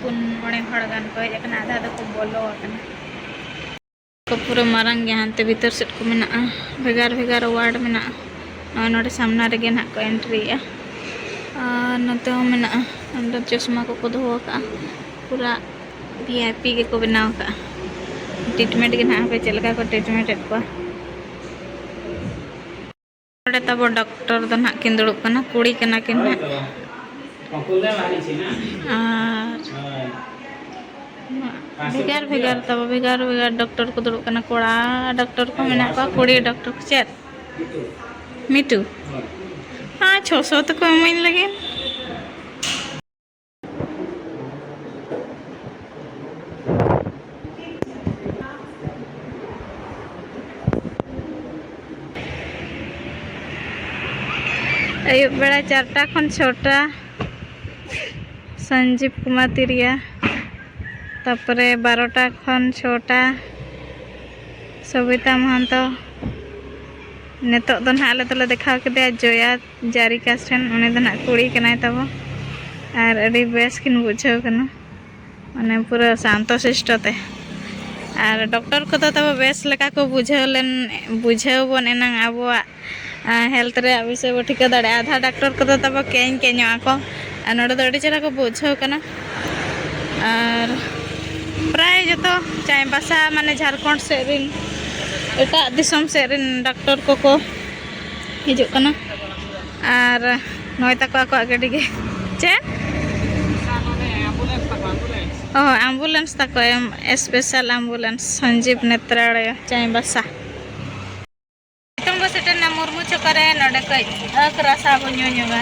ᱯᱩᱱ ᱢᱚᱬᱮ ᱦᱚᱲ ᱜᱟᱱ ᱠᱚ ᱦᱮᱡ ᱟᱠᱟᱱᱟ, ᱟᱫᱷᱟ ᱫᱚᱠᱚ ᱵᱚᱞᱚ ᱟᱠᱟᱱᱟ᱾ ᱠᱚ ᱯᱩᱨᱟᱹ ᱢᱟᱨᱟᱝ ᱜᱮᱭᱟ, ᱦᱟᱱᱛᱮ ᱵᱷᱤᱛᱟᱹᱨ ᱥᱮᱫ ᱠᱚ ᱢᱮᱱᱟᱜᱼᱟ, ᱵᱷᱮᱜᱟᱨ ᱵᱷᱮᱜᱟᱨ ᱣᱟᱨᱰ ᱢᱮᱱᱟᱜᱼᱟ᱾ ᱱᱚᱜᱼᱚᱭ ᱱᱚᱰᱮ ᱥᱟᱢᱱᱟ ᱨᱮᱜᱮ ᱱᱟᱦᱟᱜ ᱠᱚ ᱮᱱᱴᱨᱤᱭᱮᱜᱼᱟ᱾ ᱟᱨ ᱱᱚᱛᱮ ᱦᱚᱸ ᱢᱮᱱᱟᱜᱼᱟ, ᱱᱚᱰᱮ ᱪᱚᱥᱢᱟ ᱠᱚᱠᱚ ᱫᱚᱦᱚ ᱟᱠᱟᱜᱼᱟ, ᱯᱩᱨᱟ ᱵᱷᱤ ᱟᱭ ᱯᱤ ᱜᱮᱠᱚ ᱵᱮᱱᱟᱣ ᱟᱠᱟᱜᱼᱟ᱾ ᱴᱨᱤᱴᱢᱮᱱᱴ ᱜᱮ ᱱᱟᱦᱟᱜ ᱦᱟᱯᱮ ᱪᱮᱫ ᱞᱮᱠᱟ ᱠᱚ ᱴᱨᱤᱴᱢᱮᱱᱴ ᱮᱫ ᱠᱚᱣᱟ᱾ ᱱᱚᱰᱮ ᱛᱟᱵᱚ ᱰᱚᱠᱴᱚᱨ ᱫᱚ ᱱᱟᱦᱟᱜ ᱠᱤᱱ ᱫᱩᱲᱩᱵ ᱠᱟᱱᱟ, ᱠᱩᱲᱤ ᱠᱟᱱᱟ ᱠᱤᱱ ᱱᱟᱦᱟᱜ᱾ ᱟᱨ ᱵᱷᱮᱜᱟᱨ ᱵᱷᱮᱜᱟᱨ ᱛᱟᱵᱚ, ᱵᱷᱮᱜᱟᱨ ᱵᱷᱮᱜᱟᱨ ᱰᱚᱠᱴᱚᱨ ᱠᱚ ᱫᱩᱲᱩᱵ ᱠᱟᱱᱟ᱾ ᱠᱚᱲᱟ ᱰᱚᱠᱴᱚᱨ ᱠᱚ ᱢᱮᱱᱟᱜ ᱠᱚᱣᱟ, ᱠᱩᱲᱤ ᱰᱚᱠᱴᱚᱨ ᱠᱚ᱾ ᱪᱮᱫ? ᱢᱤᱴᱩ? ᱦᱮᱸ, ᱪᱷᱚᱥᱚ ᱛᱮᱠᱚ ᱤᱢᱟᱹᱧ ᱞᱟᱹᱜᱤᱫ᱾ ᱟᱹᱭᱩᱵ ᱵᱮᱲᱟ ᱪᱟᱨᱴᱟ ᱠᱷᱚᱱ ᱪᱷᱚᱴᱟ, ᱥᱚᱧᱡᱤᱵ ᱠᱩᱢᱟᱨ ᱛᱤᱨᱤᱭᱟ᱾ ᱛᱟᱯᱚᱨᱮ ᱵᱟᱨᱚᱴᱟ ᱠᱷᱚᱱ ᱪᱷᱚᱴᱟ ᱥᱚᱵᱤᱛᱟ ᱢᱚᱦᱟᱱᱛᱚ᱾ ᱱᱤᱛᱚᱜ ᱫᱚ ᱱᱟᱦᱟᱜ ᱟᱞᱮ ᱫᱚᱞᱮ ᱫᱮᱠᱷᱟᱣ ᱠᱮᱫᱮᱭᱟ ᱡᱚᱭᱟ ᱡᱟᱨᱤᱠᱟ ᱴᱷᱮᱱ, ᱩᱱᱤ ᱫᱚ ᱱᱟᱦᱟᱜ ᱠᱩᱲᱤ ᱠᱟᱱᱟᱭ ᱛᱟᱵᱚ᱾ ᱟᱨ ᱟᱹᱰᱤ ᱵᱮᱥ ᱠᱤᱱ ᱵᱩᱡᱷᱟᱹᱣ ᱠᱟᱱᱟ, ᱢᱟᱱᱮ ᱯᱩᱨᱟᱹ ᱥᱟᱱᱛᱚ ᱥᱤᱥᱴᱚ ᱛᱮ᱾ ᱟᱨ ᱰᱚᱠᱴᱚᱨ ᱠᱚᱫᱚ ᱛᱟᱵᱚ ᱵᱮᱥ ᱞᱮᱠᱟ ᱠᱚ ᱵᱩᱡᱷᱟᱹᱣ ᱞᱮᱱ, ᱵᱩᱡᱷᱟᱹᱣ ᱵᱚᱱ ᱮᱱᱟᱝ ᱟᱵᱚᱣᱟᱜ ᱦᱮᱞᱛᱷ ᱨᱮᱭᱟᱜ ᱵᱤᱥᱚᱭ ᱵᱚ ᱴᱷᱤᱠᱟᱹ ᱫᱟᱲᱮᱭᱟᱜᱼᱟ᱾ ᱟᱫᱷᱟ ᱰᱟᱠᱴᱚᱨ ᱠᱚᱫᱚ ᱛᱟᱵᱚ ᱠᱮᱧ ᱠᱮᱧᱚᱜ ᱟᱠᱚ, ᱟᱨ ᱱᱚᱰᱮ ᱫᱚ ᱟᱹᱰᱤ ᱪᱮᱦᱨᱟ ᱠᱚ ᱵᱩᱡᱷᱟᱹᱣ ᱠᱟᱱᱟ᱾ ᱟᱨ ᱯᱨᱟᱭ ᱡᱚᱛᱚ ᱪᱟᱭᱵᱟᱥᱟ, ᱢᱟᱱᱮ ᱡᱷᱟᱲᱠᱷᱚᱸᱰ ᱥᱮᱫ ᱨᱮᱱ, ᱮᱴᱟᱜ ᱫᱤᱥᱚᱢ ᱥᱮᱫ ᱨᱮᱱ ᱰᱟᱠᱴᱚᱨ ᱠᱚᱠᱚ ᱦᱤᱡᱩᱜ ᱠᱟᱱᱟ᱾ ᱟᱨ ᱱᱚᱜᱼᱚᱭ ᱛᱟᱠᱚ ᱟᱠᱚᱣᱟᱜ ᱜᱟᱹᱰᱤ ᱜᱮ᱾ ᱪᱮᱫ? ᱚ, ᱟᱢᱵᱩᱞᱮᱱᱥ ᱛᱟᱠᱚ ᱮᱢ, ᱥᱯᱮᱥᱟᱞ ᱟᱢᱵᱩᱞᱮᱱᱥ ᱥᱚᱧᱡᱤᱵᱽ ᱱᱮᱛᱨᱟᱞᱚᱭ ᱪᱟᱭᱵᱟᱥᱟ᱾ ᱱᱤᱛᱚᱝ ᱵᱚ ᱥᱮᱴᱮᱨᱱᱟ ᱢᱩᱨᱢᱩ ᱪᱷᱚᱠ ᱨᱮ᱾ ᱱᱚᱰᱮ ᱠᱟᱹᱡ ᱟᱹᱠ ᱨᱟᱥᱟ ᱵᱚ ᱧᱩ ᱧᱚᱜᱟ᱾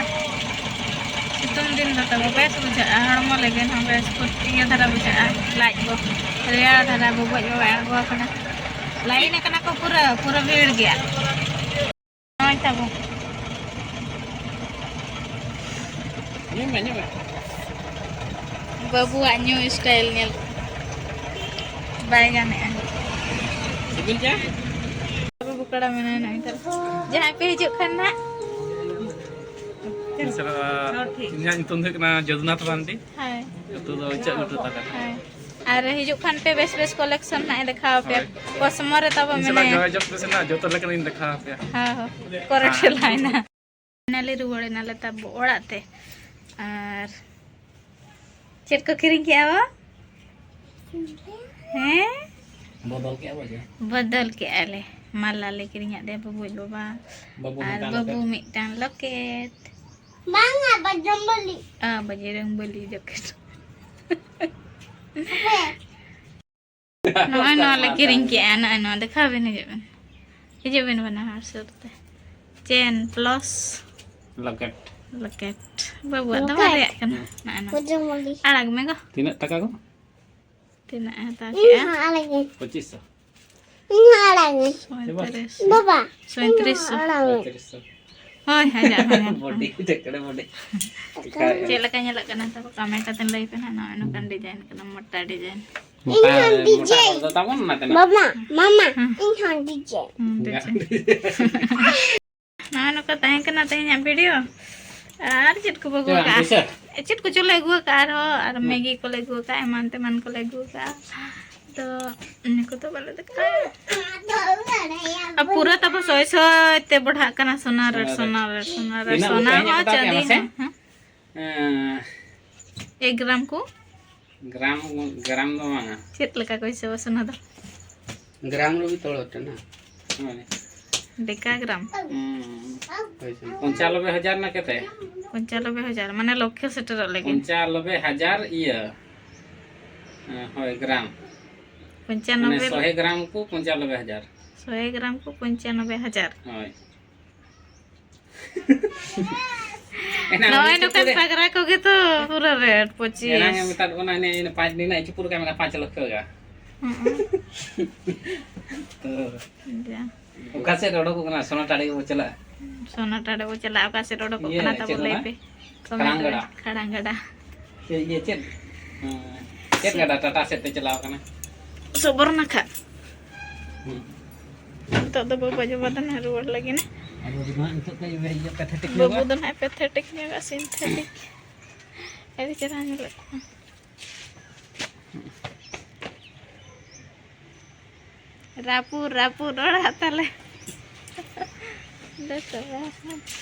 ᱥᱤᱛᱩᱝ ᱫᱤᱱ ᱫᱚ ᱛᱟᱵᱚ ᱵᱮᱥ ᱵᱩᱡᱷᱟᱹᱜᱼᱟ, ᱦᱚᱲᱢᱚ ᱞᱟᱹᱜᱤᱫ ᱦᱚᱸ ᱵᱮᱥ ᱯᱷᱩᱨᱛᱤ ᱤᱭᱟᱹ ᱫᱷᱟᱨᱟ ᱵᱩᱡᱷᱟᱹᱜᱼᱟ, ᱞᱟᱡ ᱠᱚ ᱨᱮᱭᱟᱲ ᱫᱷᱟᱨᱟ᱾ ᱵᱩᱵᱩᱡ ᱵᱟᱵᱟᱭ ᱟᱬᱜᱚ ᱟᱠᱟᱱᱟ, ᱞᱟᱭᱤᱱ ᱟᱠᱟᱱᱟ ᱠᱚ ᱯᱩᱨᱟᱹ, ᱯᱩᱨᱟᱹ ᱵᱷᱤᱲ ᱜᱮᱭᱟ᱾ ᱱᱚᱜᱼᱚᱭ ᱛᱟᱵᱚ ᱧᱩᱭ ᱢᱮ, ᱧᱩᱭ ᱢᱮ᱾ ᱵᱟᱹᱵᱩᱣᱟᱜ ᱧᱩ ᱥᱴᱟᱭᱤᱞ ᱧᱮᱞ ᱵᱟᱭ ᱜᱟᱱᱮᱜᱼᱟ᱾ ᱥᱤᱵᱤᱞ ᱪᱟ? ᱵᱟᱹᱵᱩ ᱠᱚᱲᱟ ᱢᱮᱱᱟᱭᱟ ᱱᱚᱜᱼᱚᱭ ᱛᱟᱵᱚ᱾ ᱡᱟᱦᱟᱸᱭ ᱯᱮ ᱦᱤᱡᱩᱜ ᱠᱷᱟᱱ ᱱᱟᱜ᱾ ᱤᱧᱟᱹᱜ ᱧᱩᱛᱩᱢ ᱫᱚ ᱦᱩᱭᱩᱜ ᱠᱟᱱᱟ ᱡᱚᱫᱩᱱᱟᱛᱷ ᱢᱟᱱᱰᱤ᱾ ᱦᱳᱭ᱾ ᱟᱹᱛᱩ ᱫᱚ ᱤᱪᱟᱹᱜ ᱜᱷᱩᱴᱩ ᱛᱟᱞᱮ᱾ ᱦᱳᱭ᱾ ᱟᱨ ᱦᱤᱡᱩᱜ ᱠᱷᱟᱱ ᱯᱮ, ᱵᱮᱥ ᱵᱮᱥ ᱠᱚᱞᱮᱠᱥᱚᱱ ᱱᱟᱜ ᱮ ᱫᱮᱠᱷᱟᱣ ᱟᱯᱮᱭᱟ᱾ ᱦᱳᱭ᱾ ᱠᱚᱥᱢᱚ ᱨᱮ ᱛᱟᱵᱚ ᱤᱧ ᱥᱟᱞᱟᱜ ᱢᱮᱱᱟᱭᱟ᱾ ᱡᱳᱜᱟᱡᱳᱜᱽ ᱯᱮ ᱥᱮ ᱱᱟᱜ, ᱡᱚᱛᱚ ᱞᱮᱠᱟᱱᱟᱜ ᱤᱧ ᱫᱮᱠᱷᱟᱣ ᱟᱯᱮᱭᱟ᱾ ᱦᱳᱭ, ᱦᱳᱭ᱾ ᱯᱚᱨᱮ ᱦᱮᱸ᱾ ᱴᱷᱮᱞᱟᱭᱱᱟ᱾ ᱯᱷᱟᱭᱱᱟᱞᱤ ᱨᱩᱣᱟᱹᱲ ᱮᱱᱟᱞᱮ ᱛᱟᱵᱚ ᱚᱲᱟᱜ ᱛᱮ᱾ ᱟᱨ ᱪᱮᱫ ᱠᱚ ᱠᱤᱨᱤᱧ ᱠᱮᱜᱼᱟ ᱵᱚ? ᱦᱮᱸ? ᱵᱚᱫᱚᱞ ᱠᱮᱜᱼᱟ ᱵᱚ ᱡᱮ᱾ ᱵᱚᱫᱚᱞ ᱠᱮᱜᱼᱟ ᱞᱮ᱾ ᱢᱟᱞᱟ ᱞᱮ ᱠᱤᱨᱤᱧᱟᱫ ᱫᱮᱭᱟ ᱵᱟᱹᱵᱩ ᱟᱡ ᱵᱟᱵᱟ᱾ ᱵᱟᱹᱵᱩ ᱟᱨ ᱢᱤᱫᱴᱟᱝ ᱵᱟᱹᱵᱩ ᱞᱚᱠᱮᱴ᱾ ᱢᱤᱫᱴᱟᱝ ᱞᱚᱠᱮᱴ᱾ ᱵᱟᱝᱟ, ᱵᱟᱡᱨᱚᱝ ᱵᱚᱞᱤ᱾ ᱚ, ᱵᱟᱡᱨᱚᱝ ᱵᱚᱞᱤ ᱡᱚᱠᱮᱴ᱾ ᱦᱮᱸ᱾ ᱱᱚᱜᱼᱚᱭ ᱱᱚᱣᱟ ᱞᱮ ᱠᱤᱨᱤᱧ ᱠᱮᱜᱼᱟ, ᱱᱚᱜᱼᱚᱭ ᱱᱚᱣᱟ ᱫᱮᱠᱷᱟᱣ ᱵᱤᱱ, ᱦᱤᱡᱩᱜ ᱵᱤᱱ᱾ ᱦᱤᱡᱩᱜ ᱵᱤᱱ ᱵᱟᱱᱟ ᱦᱚᱲ ᱥᱩᱨ ᱛᱮ᱾ ᱪᱮᱱ plus ᱞᱚᱠᱮᱴ᱾ ᱞᱚᱠᱮᱴ᱾ ᱵᱟᱹᱵᱩᱣᱟᱜ ᱫᱚ ᱞᱚᱠᱮᱴ᱾ ᱵᱟᱨᱭᱟᱜ ᱠᱟᱱᱟ᱾ ᱦᱮᱸ᱾ ᱱᱚᱜᱼᱚᱭ ᱱᱚᱣᱟ᱾ ᱵᱟᱡᱨᱚᱝ ᱵᱚᱞᱤ᱾ ᱟᱲᱟᱜ ᱢᱮ ᱜᱚ᱾ ᱛᱤᱱᱟᱹᱜ ᱴᱟᱠᱟ ᱜᱚ? ᱛᱤᱱᱟᱹᱜ ᱮ ᱦᱟᱛᱟᱣ ᱤᱧ ᱠᱮᱜᱼᱟ? ᱦᱚᱸ ᱟᱲᱟᱜ ᱟᱹᱧ᱾ ᱯᱚᱸᱪᱤᱥ ᱥᱚ᱾ ᱤᱧ ᱦᱚᱸ ᱟᱲᱟᱜ ᱟᱹᱧ᱾ ᱥᱚᱭᱛᱨᱤᱥ᱾ ᱵᱟᱵᱟ, ᱥᱚᱭᱛᱨᱤᱥ ᱥᱚ᱾ ᱤᱧ ᱦᱚᱸ ᱟᱲᱟᱜ ᱟᱹᱧ᱾ ᱥᱚᱭᱛᱨᱤᱥ ᱥᱚ᱾ ᱦᱳᱭ, ᱦᱟᱡᱟᱨ, ᱦᱟᱡᱟᱨ᱾ ᱵᱚᱰᱤ, ᱪᱮᱫ ᱠᱟᱱᱟ ᱵᱚᱰᱤ? ᱪᱮᱫ ᱞᱮᱠᱟ ᱧᱮᱞᱚᱜ ᱠᱟᱱᱟ? ᱛᱚᱵᱮ ᱠᱚᱢᱮᱱᱴ ᱠᱟᱛᱮ ᱞᱟᱹᱭ ᱯᱮ ᱱᱟᱦᱟᱜ᱾ ᱱᱚᱜᱼᱚᱭ ᱱᱚᱝᱠᱟᱱ ᱰᱤᱡᱟᱭᱤᱱ ᱠᱟᱱᱟ, ᱢᱚᱴᱟ ᱰᱤᱡᱟᱭᱤᱱ᱾ ᱢᱚᱴᱟ, ᱤᱧ ᱦᱚᱸ ᱢᱚᱴᱟ ᱰᱤᱡᱟᱭᱤᱱ᱾ ᱦᱚᱲ ᱫᱚ ᱛᱟᱵᱚᱱ ᱚᱱᱟ ᱛᱮᱱᱟᱜ᱾ ᱢᱟᱢᱟ, ᱦᱮᱸ᱾ ᱤᱧ ᱦᱚᱸ ᱰᱤᱡᱟᱭᱤᱱ᱾ ᱦᱩᱸ, ᱰᱤᱡᱟᱭᱤᱱ᱾ ᱱᱚᱜᱼᱚᱭ ᱱᱚᱝᱠᱟ ᱛᱟᱦᱮᱸ ᱠᱟᱱᱟ ᱛᱮᱦᱮᱧᱟᱜ ᱵᱷᱤᱰᱤᱭᱳ᱾ ᱟᱨ ᱪᱮᱫ ᱠᱚᱵᱚ ᱟᱹᱜᱩ ᱪᱮᱫ ᱟᱠᱟᱫᱼᱟ? ᱯᱩᱭᱥᱟᱹ? ᱪᱮᱫ ᱠᱚᱪᱚ ᱞᱮ ᱟᱹᱜᱩ ᱟᱠᱟᱫᱼᱟ ᱟᱨᱦᱚᱸ, ᱟᱨ ᱦᱮᱸ᱾ ᱢᱮᱜᱤ ᱠᱚᱞᱮ ᱟᱹᱜᱩ ᱟᱠᱟᱫᱼᱟ, ᱮᱢᱟᱱ ᱛᱮᱢᱟᱱ ᱠᱚᱞᱮ ᱟᱹᱜᱩ ᱟᱠᱟᱫᱼᱟ᱾ ᱛᱚ ᱤᱱᱟᱹ ᱠᱚᱫᱚ ᱵᱟᱞᱮ ᱫᱟᱠᱟᱭᱟ᱾ ᱟᱨ ᱯᱩᱨᱟᱹ ᱛᱟᱵᱚ ᱥᱚᱭ ᱥᱚᱭ ᱛᱮ ᱵᱚᱲᱦᱟᱜ ᱠᱟᱱᱟ ᱥᱚᱱᱟ ᱨᱮᱴ, ᱥᱚᱱᱟ ᱨᱮᱴ, ᱥᱚᱱᱟ ᱨᱮᱴ, ᱛᱤᱱᱟᱹᱜ ᱥᱚᱱᱟ ᱛᱮᱦᱮᱧ ᱦᱚᱸ ᱠᱟᱛᱷᱟ ᱪᱟᱸᱫᱤ ᱠᱟᱱᱟ ᱥᱮ? ᱦᱚᱸ, ᱦᱮᱸ? ᱮᱸ, ᱮᱠ ᱜᱨᱟᱢ ᱠᱚ? ᱜᱨᱟᱢ, ᱜᱨᱟᱢ ᱫᱚ ᱵᱟᱝᱟ᱾ ᱪᱮᱫ ᱞᱮᱠᱟ ᱠᱚ ᱦᱤᱥᱟᱹᱵᱟ ᱥᱚᱱᱟ ᱫᱚ? ᱜᱨᱟᱢ ᱨᱮ ᱵᱤ ᱛᱚᱲᱚ ᱛᱮ ᱱᱟ᱾ ᱦᱳᱭ᱾ ᱰᱮᱠᱟ ᱜᱨᱟᱢ? ᱦᱩᱸ᱾ ᱦᱳᱭ ᱥᱮ᱾ ᱯᱚᱧᱪᱟᱱᱚᱵᱵᱳᱭ ᱦᱟᱡᱟᱨ ᱱᱟ ᱠᱮᱛᱮ? ᱯᱚᱧᱪᱟᱱᱚᱵᱵᱳᱭ ᱦᱟᱡᱟᱨ, ᱢᱟᱱᱮ ᱞᱚᱠᱷᱮ ᱥᱮᱴᱮᱨᱚᱜ ᱞᱟᱹᱜᱤᱫ᱾ ᱯᱚᱧᱪᱟᱱᱚᱵᱵᱳᱭ ᱦᱟᱡᱟᱨ ᱤᱭᱟᱹ, ᱦᱮᱸ, ᱦᱳᱭ, ᱜᱨᱟᱢ᱾ ᱢᱟᱱᱮ ᱯᱚᱧᱪᱟᱱᱚᱵᱵᱳᱭ ᱥᱚᱦᱮ ᱜᱨᱟᱢ ᱠᱚ ᱯᱚᱧᱪᱟᱱᱚᱵᱵᱳᱭ ᱦᱟᱡᱟᱨ᱾ ᱥᱚᱦᱮ ᱜᱨᱟᱢ ᱠᱚ ᱯᱚᱧᱪᱟᱱᱚᱵᱵᱳᱭ ᱦᱟᱡᱟᱨ᱾ ᱦᱳᱭ᱾ ᱮᱱᱟᱝ ᱱᱚᱜᱼᱚᱭ ᱩᱱᱤ ᱱᱚᱝᱠᱟᱱ ᱪᱩᱯᱩᱨᱮ-, ᱯᱟᱜᱽᱨᱟ ᱠᱚᱜᱮ ᱛᱚ ᱯᱩᱨᱟᱹ ᱨᱮᱴ ᱯᱚᱸᱪᱤᱥ᱾ ᱮᱱᱟᱝ ᱮ ᱢᱮᱛᱟᱫ ᱵᱚᱱᱟ, ᱤᱱᱟᱹ, ᱤᱱᱟᱹ ᱯᱟᱸᱪ ᱫᱤᱱ ᱨᱮᱱᱟᱜ ᱪᱩᱯᱩᱨ ᱠᱟᱜ ᱢᱮᱱᱟ ᱯᱟᱸᱪ ᱞᱟᱠᱷ ᱴᱟᱠᱟ᱾ ᱦᱩᱸ᱾ ᱛᱚ, ᱡᱟ᱾ ᱚᱠᱟ ᱥᱮᱫ ᱚᱰᱚᱠᱚᱜ ᱠᱟᱱᱟ? ᱥᱚᱱᱟᱴᱟ ᱟᱲᱮ ᱜᱮᱵᱚ ᱪᱟᱞᱟᱜᱼᱟ᱾ ᱥᱚᱱᱟᱴᱟ ᱟᱲᱮ ᱵᱚ ᱪᱟᱞᱟᱜᱼᱟ, ᱚᱠᱟ ᱥᱮᱫ ᱚᱰᱚᱠᱚᱜ ᱤᱭᱟᱹ, ᱠᱟᱱᱟ ᱛᱟᱵᱚ ᱪᱮᱫ ᱞᱟᱹᱭ ᱚᱱᱟ? ᱯᱮ᱾ ᱠᱷᱟᱲᱟᱝ ᱜᱟᱰᱟ᱾ ᱠᱷᱟᱲᱟᱝ ᱜᱟᱰᱟ᱾ ᱪᱮᱫ, ᱤᱭᱟᱹ, ᱪᱮᱫ? ᱦᱮᱸ, ᱪᱮᱫ ᱜᱟᱰᱟ ᱴᱟᱴᱟ ᱥᱮᱫ ᱛᱮ ᱪᱟᱞᱟᱣ ᱠᱟᱱᱟ? ᱥᱚᱵᱚᱨᱱᱟᱠᱷᱟ᱾ ᱦᱩᱸ᱾ ᱱᱤᱛᱚᱜ ᱫᱚ ᱵᱟᱵᱟ ᱡᱚᱢᱟ ᱫᱚ ᱱᱟᱦᱟᱜ ᱨᱩᱣᱟᱹᱲ ᱞᱟᱹᱜᱤᱫ ᱱᱟ᱾ ᱟᱵᱚ ᱫᱚ ᱱᱟᱦᱟᱜ ᱱᱤᱛᱚᱜ ᱫᱚ ᱤᱭᱟᱹ, ᱤᱭᱟᱹ, pathetic ᱵᱟᱹᱵᱩ ᱧᱚᱜᱟ᱾ ᱫᱚ ᱱᱟᱦᱟᱜ pathetic ᱧᱚᱜᱟ, synthetic᱾ ᱟᱹᱰᱤ ᱪᱮᱦᱨᱟ ᱧᱮᱞᱚᱜ ᱠᱟᱱᱟ᱾ ᱨᱟᱹᱯᱩᱫ, ᱨᱟᱹᱯᱩᱫ ᱚᱲᱟᱜ ᱛᱟᱞᱮ᱾ ᱫᱮ ᱛᱚᱵᱮ᱾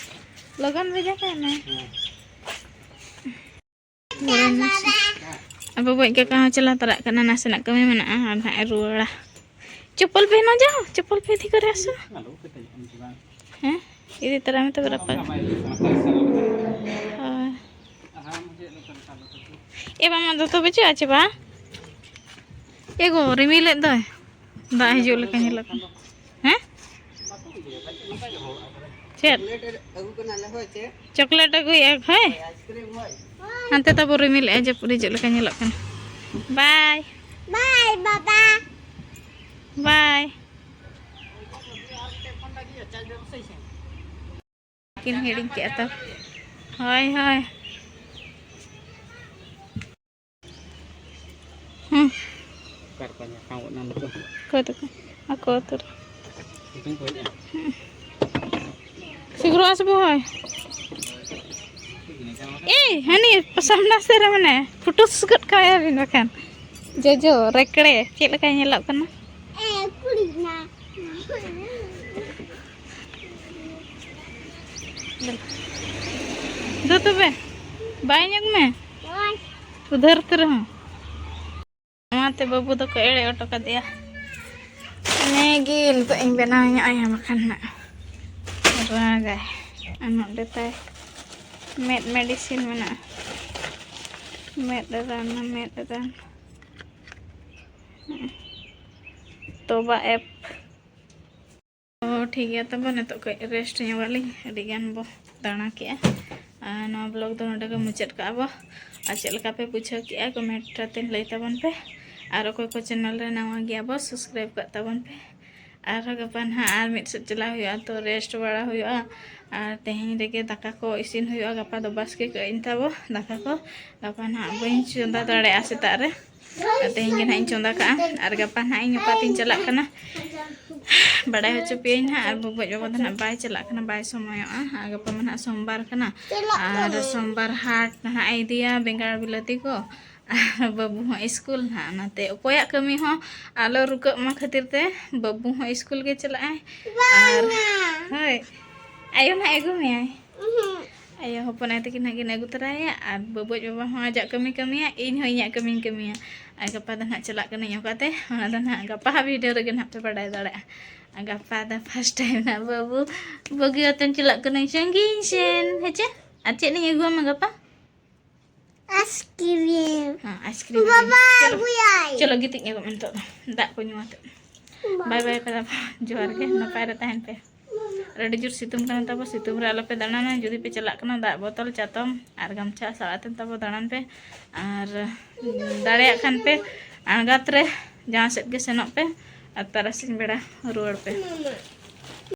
ᱞᱚᱜᱚᱱ ᱵᱷᱮᱡᱟ ᱠᱟᱭ ᱢᱮ᱾ ᱦᱮᱸ᱾ ᱜᱚᱨᱚᱢ ᱢᱟᱥᱮ᱾ ᱟᱵᱚ ᱵᱟᱹᱵᱩ ᱠᱟᱠᱟ ᱦᱚᱸ ᱪᱟᱞᱟᱣ ᱛᱚᱨᱟᱜ ᱠᱟᱱᱟ, ᱱᱟᱥᱮᱱᱟᱜ ᱠᱟᱹᱢᱤ ᱢᱮᱱᱟᱜᱼᱟ, ᱟᱨ ᱱᱟᱦᱟᱜ ᱮ ᱨᱩᱣᱟᱹᱲᱟ᱾ ᱪᱚᱯᱯᱚᱞ ᱯᱮ ᱦᱮᱱᱟ ᱡᱟᱦᱟᱸ, ᱪᱚᱯᱯᱚᱞ ᱯᱮ ᱤᱫᱤ ᱠᱚᱨᱮ ᱟᱥᱟ᱾ ᱦᱮᱸ, ᱤᱫᱤ ᱛᱚᱨᱟᱭ ᱢᱮ ᱛᱚᱵᱮ ᱨᱟᱯᱟᱜ᱾ ᱦᱳᱭ᱾ ᱮ ᱵᱟᱝ, ᱫᱚᱛᱚ ᱵᱟᱹᱪᱩᱜᱼᱟ ᱪᱮ ᱵᱟ? ᱮ ᱜᱚ, ᱨᱤᱢᱤᱞᱮᱫ ᱫᱚᱭ᱾ ᱫᱟᱜ ᱦᱤᱡᱩᱜ ᱞᱮᱠᱟ ᱧᱮᱞᱚᱜ ᱠᱟᱱᱟ᱾ ᱦᱮᱸ? ᱪᱮᱫ? ᱪᱚᱠᱞᱮᱴ ᱟᱹᱜᱩᱭᱮᱫᱼᱟ ᱠᱷᱟᱭ? ᱦᱟᱱᱛᱮ ᱛᱟᱵᱚ ᱨᱤᱢᱤᱞᱮᱫᱼᱟ, ᱡᱟᱹᱯᱩᱫ ᱦᱤᱡᱩᱜ ᱞᱮᱠᱟ ᱧᱮᱞᱚᱜ ᱠᱟᱱᱟ᱾ ᱵᱟᱭ᱾ ᱵᱟᱭ, ᱵᱟᱵᱟ᱾ ᱵᱟᱭ᱾ ᱠᱤᱱ ᱦᱤᱲᱤᱧ ᱠᱮᱜᱼᱟ ᱛᱚ᱾ ᱦᱳᱭ, ᱦᱳᱭ᱾ ᱦᱩᱸ᱾ ᱚᱠᱟ ᱨᱮᱠᱚ ᱧᱟᱯᱟᱢ ᱜᱚᱫ ᱮᱱᱟ ᱱᱩᱠᱩ? ᱚᱠᱚᱭ ᱛᱟᱠᱚ? ᱟᱠᱚ ᱟᱹᱛᱩ ᱨᱮ᱾ ᱥᱤᱛᱩᱝ ᱠᱚ ᱦᱮᱡ ᱮᱱᱟ᱾ ᱦᱩᱸ᱾ ᱥᱤᱜᱨᱚ ᱟᱥᱵᱚ ᱦᱳᱭ᱾ ᱮᱭ, ᱦᱟᱹᱱᱤ ᱥᱟᱢᱱᱟ ᱥᱮᱫ ᱨᱮ ᱢᱮᱱᱟᱭᱟ᱾ ᱯᱷᱩᱴᱩᱥ ᱜᱚᱫ ᱠᱟᱭᱟᱵᱤᱱ ᱵᱟᱠᱷᱟᱱ᱾ ᱡᱚᱡᱚ, ᱨᱮᱠᱲᱮ, ᱪᱮᱫ ᱞᱮᱠᱟᱭ ᱧᱮᱞᱚᱜ ᱠᱟᱱᱟ? ᱫᱩ ᱛᱚᱵᱮ, ᱵᱟᱭ ᱧᱚᱜ ᱢᱮ᱾ ᱩᱫᱷᱟᱹᱨ ᱛᱮ ᱨᱮᱦᱚᱸ᱾ ᱚᱱᱟᱛᱮ ᱵᱟᱹᱵᱩ ᱫᱚᱠᱚ ᱮᱲᱮ ᱦᱚᱴᱚ ᱠᱟᱫᱮᱭᱟ᱾ ᱚᱱᱮ ᱜᱮ ᱱᱤᱛᱚᱜ ᱤᱧ ᱵᱮᱱᱟᱣ ᱧᱚᱜ ᱟᱭᱟ, ᱵᱟᱠᱷᱟᱱ ᱦᱟᱸᱜ ᱨᱟᱜᱟᱭ᱾ ᱟᱨ ᱱᱚᱰᱮ ᱛᱟᱭ ᱢᱮᱫ medicine ᱢᱮᱱᱟᱜᱼᱟ, ᱢᱮᱫ ᱨᱟᱱ, ᱢᱮᱫ ᱨᱟᱱ᱾ ᱛᱚᱵᱟ app᱾ ᱛᱚ, ᱴᱷᱤᱠ ᱜᱮᱭᱟ, ᱛᱚᱵᱮ ᱱᱤᱛᱚᱜ ᱠᱟᱹᱡ rest ᱧᱚᱜ ᱟᱞᱤᱧ, ᱟᱹᱰᱤ ᱜᱟᱱ ᱵᱚ ᱫᱟᱬᱟ ᱠᱮᱜᱼᱟ᱾ ᱟᱨ ᱱᱚᱣᱟ vlog ᱫᱚ ᱱᱚᱰᱮ ᱜᱮ ᱢᱩᱪᱟᱹᱫ ᱠᱟᱜᱼᱟ ᱵᱚ᱾ ᱟᱨ ᱪᱮᱫ ᱞᱮᱠᱟ ᱯᱮ ᱵᱩᱡᱷᱟᱹᱣ ᱠᱮᱜᱼᱟ, comment ᱟᱛᱮ ᱞᱟᱹᱭ ᱛᱟᱵᱚᱱ ᱯᱮ᱾ ᱟᱨ ᱚᱠᱚᱭ ᱠᱚ channel ᱨᱮ ᱱᱟᱣᱟ ᱜᱮᱭᱟ ᱵᱚ, subscribe ᱠᱟᱜ ᱛᱟᱵᱚᱱ ᱯᱮ᱾ ᱟᱨᱦᱚᱸ ᱜᱟᱯᱟ ᱱᱟᱦᱟᱜ ᱟᱨ ᱢᱤᱫ ᱥᱮᱫ ᱪᱟᱞᱟᱣ ᱦᱩᱭᱩᱜᱼᱟ, ᱛᱚ rest ᱵᱟᱲᱟ ᱦᱩᱭᱩᱜᱼᱟ᱾ ᱟᱨ ᱛᱮᱦᱮᱧ ᱨᱮᱜᱮ ᱫᱟᱠᱟ ᱠᱚ ᱤᱥᱤᱱ ᱦᱩᱭᱩᱜᱼᱟ, ᱜᱟᱯᱟ ᱫᱚ ᱵᱟᱥᱠᱮ ᱠᱟᱜ ᱟᱹᱧ ᱛᱟᱵᱚ ᱫᱟᱠᱟ ᱠᱚ᱾ ᱜᱟᱯᱟ ᱱᱟᱦᱟᱜ ᱵᱟᱹᱧ ᱪᱚᱸᱫᱟ ᱫᱟᱲᱮᱭᱟᱜᱼᱟ ᱥᱮᱛᱟᱜ ᱨᱮ᱾ ᱟᱨ ᱛᱮᱦᱮᱧ ᱜᱮ ᱱᱟᱦᱟᱜ ᱤᱧ ᱪᱚᱸᱫᱟ ᱠᱟᱜᱼᱟ᱾ ᱟᱨ ᱜᱟᱯᱟ ᱱᱟᱦᱟᱜ ᱤᱧ ᱚᱠᱟᱛᱤᱧ ᱪᱟᱞᱟᱜ ᱠᱟᱱᱟ, ᱵᱟᱲᱟᱭ ᱦᱚᱪᱚ ᱯᱮᱭᱟᱹᱧ ᱱᱟᱦᱟᱜ᱾ ᱟᱨ ᱵᱟᱹᱵᱩ ᱟᱡ ᱵᱟᱵᱟ ᱫᱚ ᱱᱟᱦᱟᱜ ᱵᱟᱭ ᱪᱟᱞᱟᱜ ᱠᱟᱱᱟ, ᱵᱟᱭ ᱥᱚᱢᱚᱭᱚᱜᱼᱟ᱾ ᱟᱨ ᱜᱟᱯᱟ ᱢᱟ ᱱᱟᱦᱟᱜ ᱥᱳᱢᱵᱟᱨ ᱠᱟᱱᱟ, ᱟᱨ ᱥᱳᱢᱵᱟᱨ ᱦᱟᱴ ᱱᱟᱦᱟᱜ ᱮ ᱤᱫᱤᱭᱟ ᱵᱮᱸᱜᱟᱲ ᱵᱤᱞᱟᱹᱛᱤ ᱠᱚ᱾ ᱟᱨ ᱵᱟᱹᱵᱩ ᱦᱚᱸ ᱥᱠᱩᱞ ᱱᱟᱦᱟᱜ, ᱚᱱᱟᱛᱮ ᱚᱠᱚᱭᱟᱜ ᱠᱟᱹᱢᱤ ᱦᱚᱸ ᱟᱞᱚ ᱨᱩᱠᱟᱹᱜ ᱢᱟ ᱠᱷᱟᱹᱛᱤᱨ ᱛᱮ ᱵᱟᱹᱵᱩ ᱦᱚᱸ ᱥᱠᱩᱞ ᱜᱮ ᱪᱟᱞᱟᱜᱼᱟᱭ᱾ ᱟᱨ ᱦᱳᱭ, ᱟᱭᱳ ᱱᱟᱦᱟᱜ ᱟᱹᱜᱩ ᱢᱮᱭᱟᱭ᱾ ᱟᱭᱳ ᱦᱚᱯᱚᱱ ᱟᱭᱳ ᱛᱟᱹᱠᱤᱱ ᱦᱟᱸᱜ ᱠᱤᱱ ᱟᱹᱜᱩ ᱛᱚᱨᱟᱭᱟ, ᱟᱨ ᱵᱟᱹᱵᱩ ᱟᱡ ᱵᱟᱵᱟ ᱦᱚᱸ ᱟᱡᱟᱜ ᱠᱟᱹᱢᱤ ᱠᱟᱹᱢᱤᱭᱟ, ᱤᱧ ᱦᱚᱸ ᱤᱧᱟᱹᱜ ᱠᱟᱹᱢᱤᱧ ᱠᱟᱹᱢᱤᱭᱟ᱾ ᱟᱨ ᱜᱟᱯᱟ ᱫᱚ ᱱᱟᱦᱟᱜ ᱪᱟᱞᱟᱜ ᱠᱟᱹᱱᱟᱹᱧ ᱚᱠᱟᱛᱮ, ᱚᱱᱟ ᱫᱚ ᱱᱟᱦᱟᱜ ᱜᱟᱯᱟ ᱦᱟᱸᱜ video ᱨᱮᱜᱮ ᱱᱟᱦᱟᱜ ᱯᱮ ᱵᱟᱰᱟᱭ ᱫᱟᱲᱮᱭᱟᱜᱼᱟ᱾ ᱟᱨ ᱜᱟᱯᱟ ᱫᱚ first time ᱱᱟᱦᱟᱜ ᱵᱟᱹᱵᱩ ᱵᱟᱹᱜᱤ ᱟᱛᱮᱧ ᱪᱟᱞᱟᱜ ᱠᱟᱹᱱᱟᱹᱧ ᱥᱟᱺᱜᱤᱧ ᱥᱮᱱ, ᱦᱮᱸ ᱪᱮ? ᱟᱨ ᱪᱮᱫ ᱤᱧ ᱟᱹᱜᱩᱣᱟᱢᱟ ᱜᱟᱯᱟ? Ice cream. ᱦᱮᱸ, ice cream ᱵᱟᱵᱟ ᱟᱹᱜᱩᱭ ᱢᱮ᱾ ᱪᱚᱞᱚ, ᱟᱹᱜᱩᱭᱟᱭ᱾ ᱪᱚᱞᱚ, ᱜᱤᱛᱤᱡ ᱧᱚᱜᱚᱜ ᱢᱮ ᱱᱤᱛᱚᱜ ᱫᱚ᱾ ᱫᱟᱜ ᱠᱚ ᱧᱩ ᱟᱛᱮ᱾ ᱵᱟᱭ ᱵᱟᱭ ᱯᱮᱲᱟ ᱠᱚ, ᱡᱚᱦᱟᱨ ᱜᱮ, ᱱᱟᱯᱟᱭ ᱨᱮ ᱛᱟᱦᱮᱱ ᱯᱮ᱾ ᱟᱨ ᱟᱹᱰᱤ ᱡᱳᱨ ᱥᱤᱛᱩᱝ ᱠᱟᱱᱟ ᱛᱟᱵᱚ, ᱥᱤᱛᱩᱝ ᱨᱮ ᱟᱞᱚᱯᱮ ᱫᱟᱬᱟᱱᱟ᱾ ᱡᱩᱫᱤ ᱯᱮ ᱪᱟᱞᱟᱜ ᱠᱟᱱᱟ, ᱫᱟᱜ ᱵᱚᱛᱚᱞ, ᱪᱟᱛᱚᱢ ᱟᱨ ᱜᱟᱢᱪᱷᱟ ᱥᱟᱵ ᱟᱛᱮ ᱛᱟᱵᱚ ᱫᱟᱬᱟᱱ ᱯᱮ᱾ ᱟᱨ ᱫᱟᱲᱮᱭᱟᱜ ᱠᱷᱟᱱ ᱯᱮ ᱟᱬᱜᱟᱛ ᱨᱮ ᱡᱟᱦᱟᱸ ᱥᱮᱫ ᱜᱮ ᱥᱮᱱᱚᱜ ᱯᱮ, ᱟᱨ ᱛᱟᱨᱟᱥᱤᱧ ᱵᱮᱲᱟ ᱨᱩᱣᱟᱹᱲ ᱯᱮ᱾